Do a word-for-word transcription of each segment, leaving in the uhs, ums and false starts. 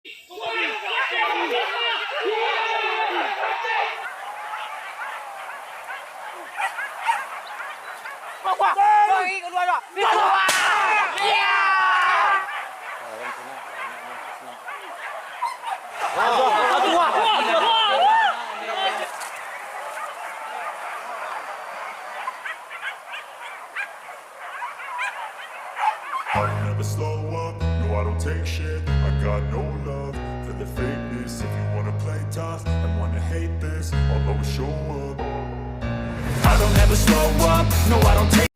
I never slow up, no, I don't take shit. I got no love for the fakeness. If you wanna play tough and wanna hate this, I'll always show up. I don't ever slow up, no, I don't take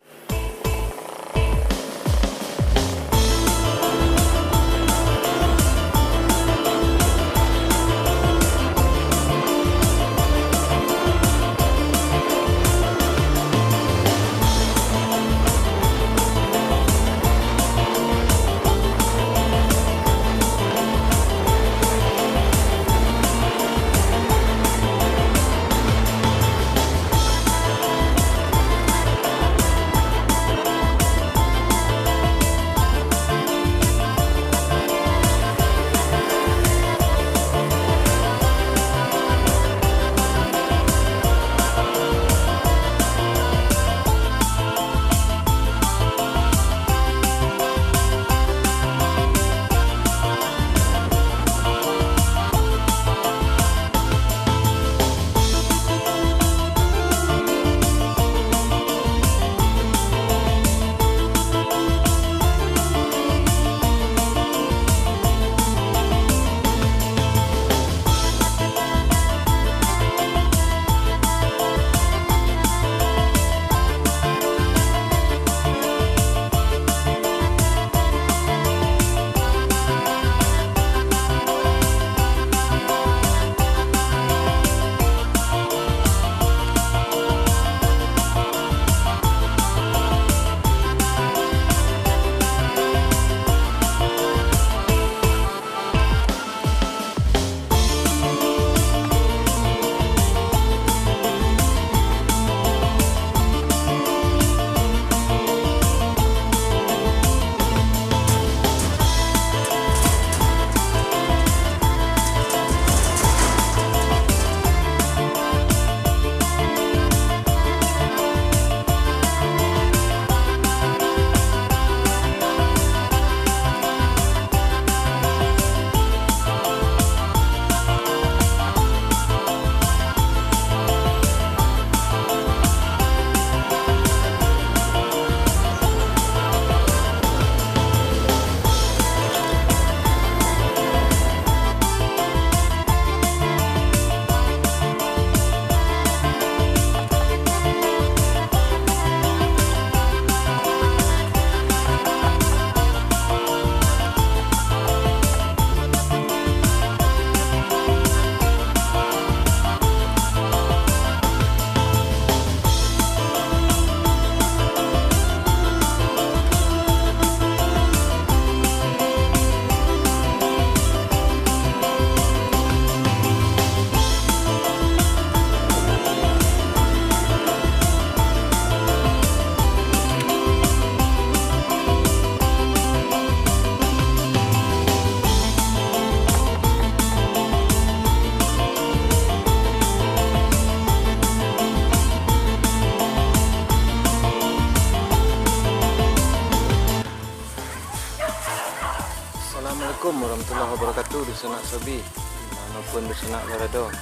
Assalamualaikum warahmatullahi wabarakatuh, dunsanak Sobi, di mano pun dunsanak barado.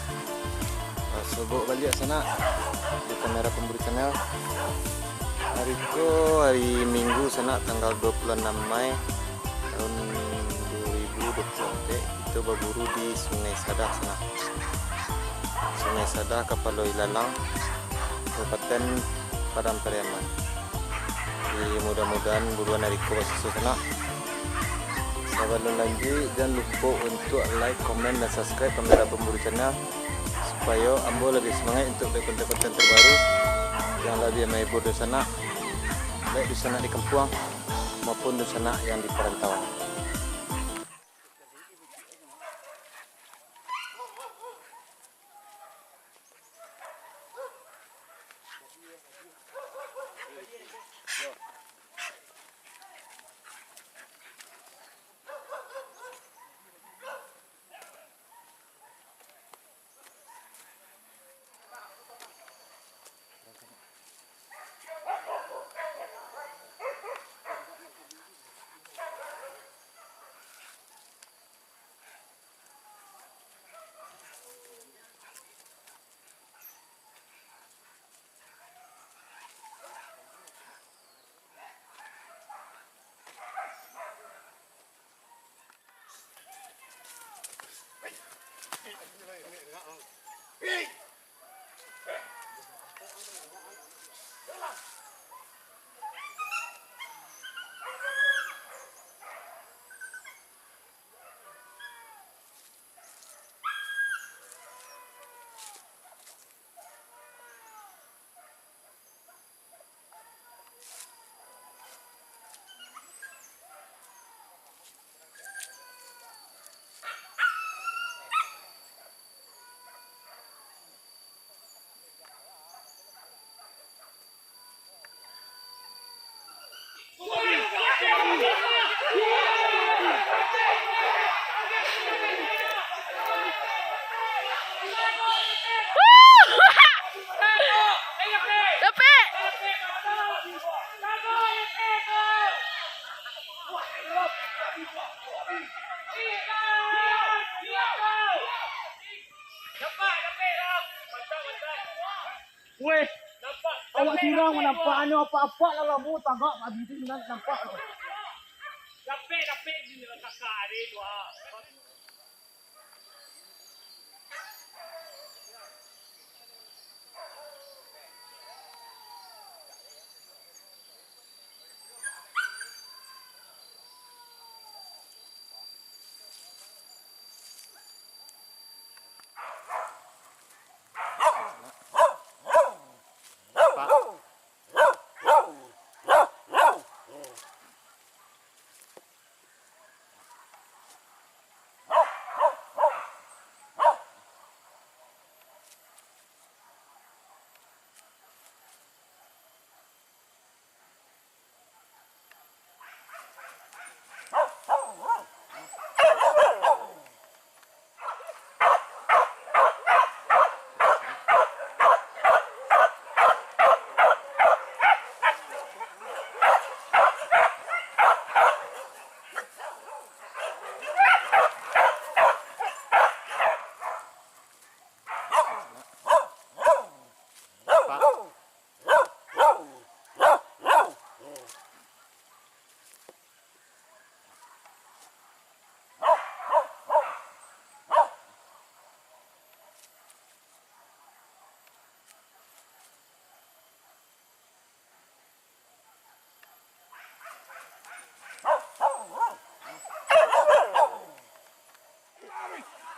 Ah, sobok baliak sanak di Kamera Pamburu Channel. Hari ko hari Minggu sanak, tanggal dua puluh anam Mei tahun dua ribu dua puluh empat, kito baburu di Sungai Sadah sanak. Sungai Sadah, Kapalo Ilalang, Kabupaten Padang Pariaman. Jadi, mudah-mudahan buruan ari ko basusuah sanak. Sabalun lanjuik, jan lupo untuak like, komen, dan subscribe Kamera Pamburu Channel, supayo ambo labiah sumangaik untuak buek konten-konten terbaru yang labiah mahibur dunsanak, baik dunsanak di kampuang maupun dunsanak yang di parantauan. Dapik! Weh, awak surang manampak, anyo apak-apak lah lamo tagak, abih tu nan nampak.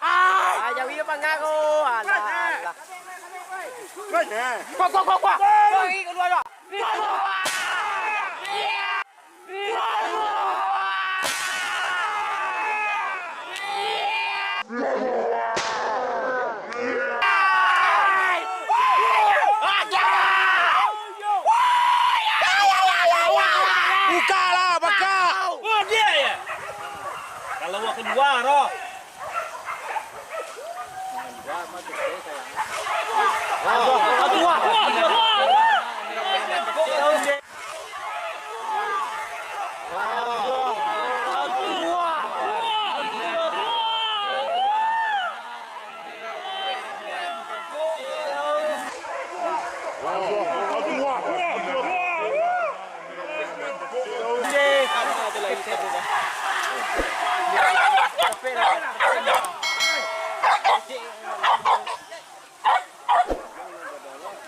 Ah, jawi dia panggang ko. Alah, alah. Kuah, kuah, kuah, kuah. Kuah, kuah, kuah. Buka lah, buka. Oh, dia ya. Kalau awak kedua, roh.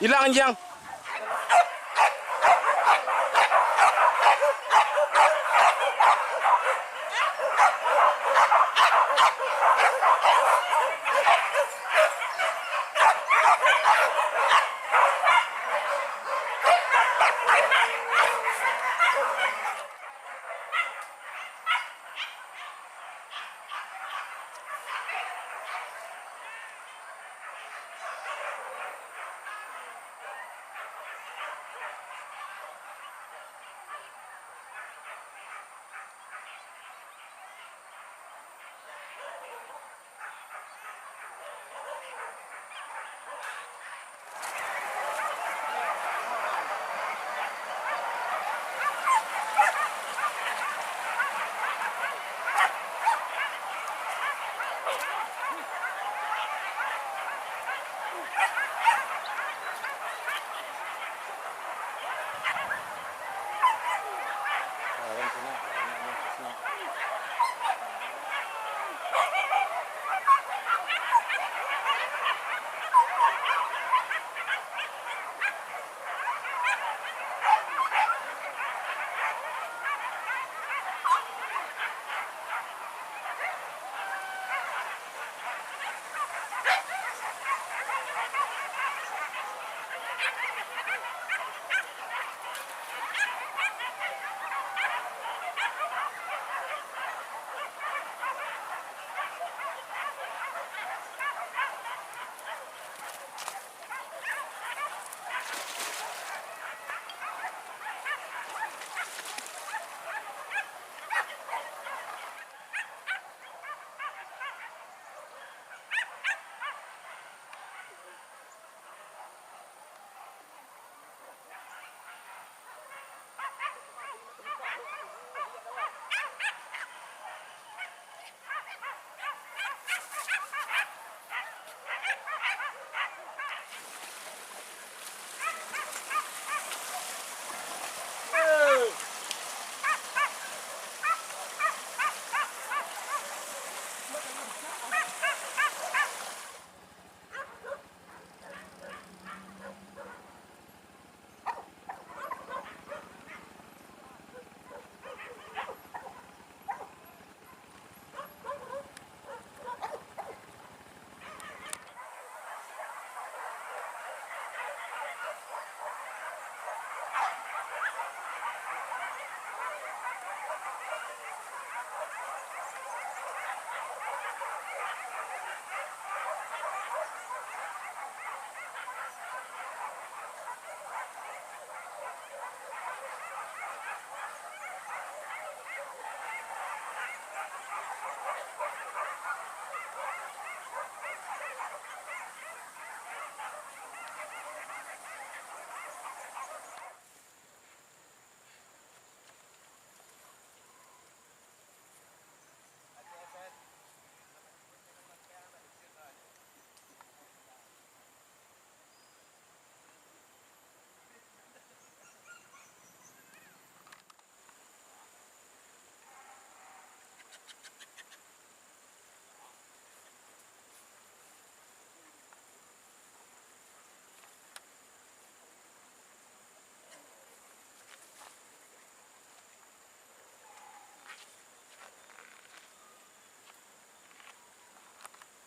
Ilang anjiang.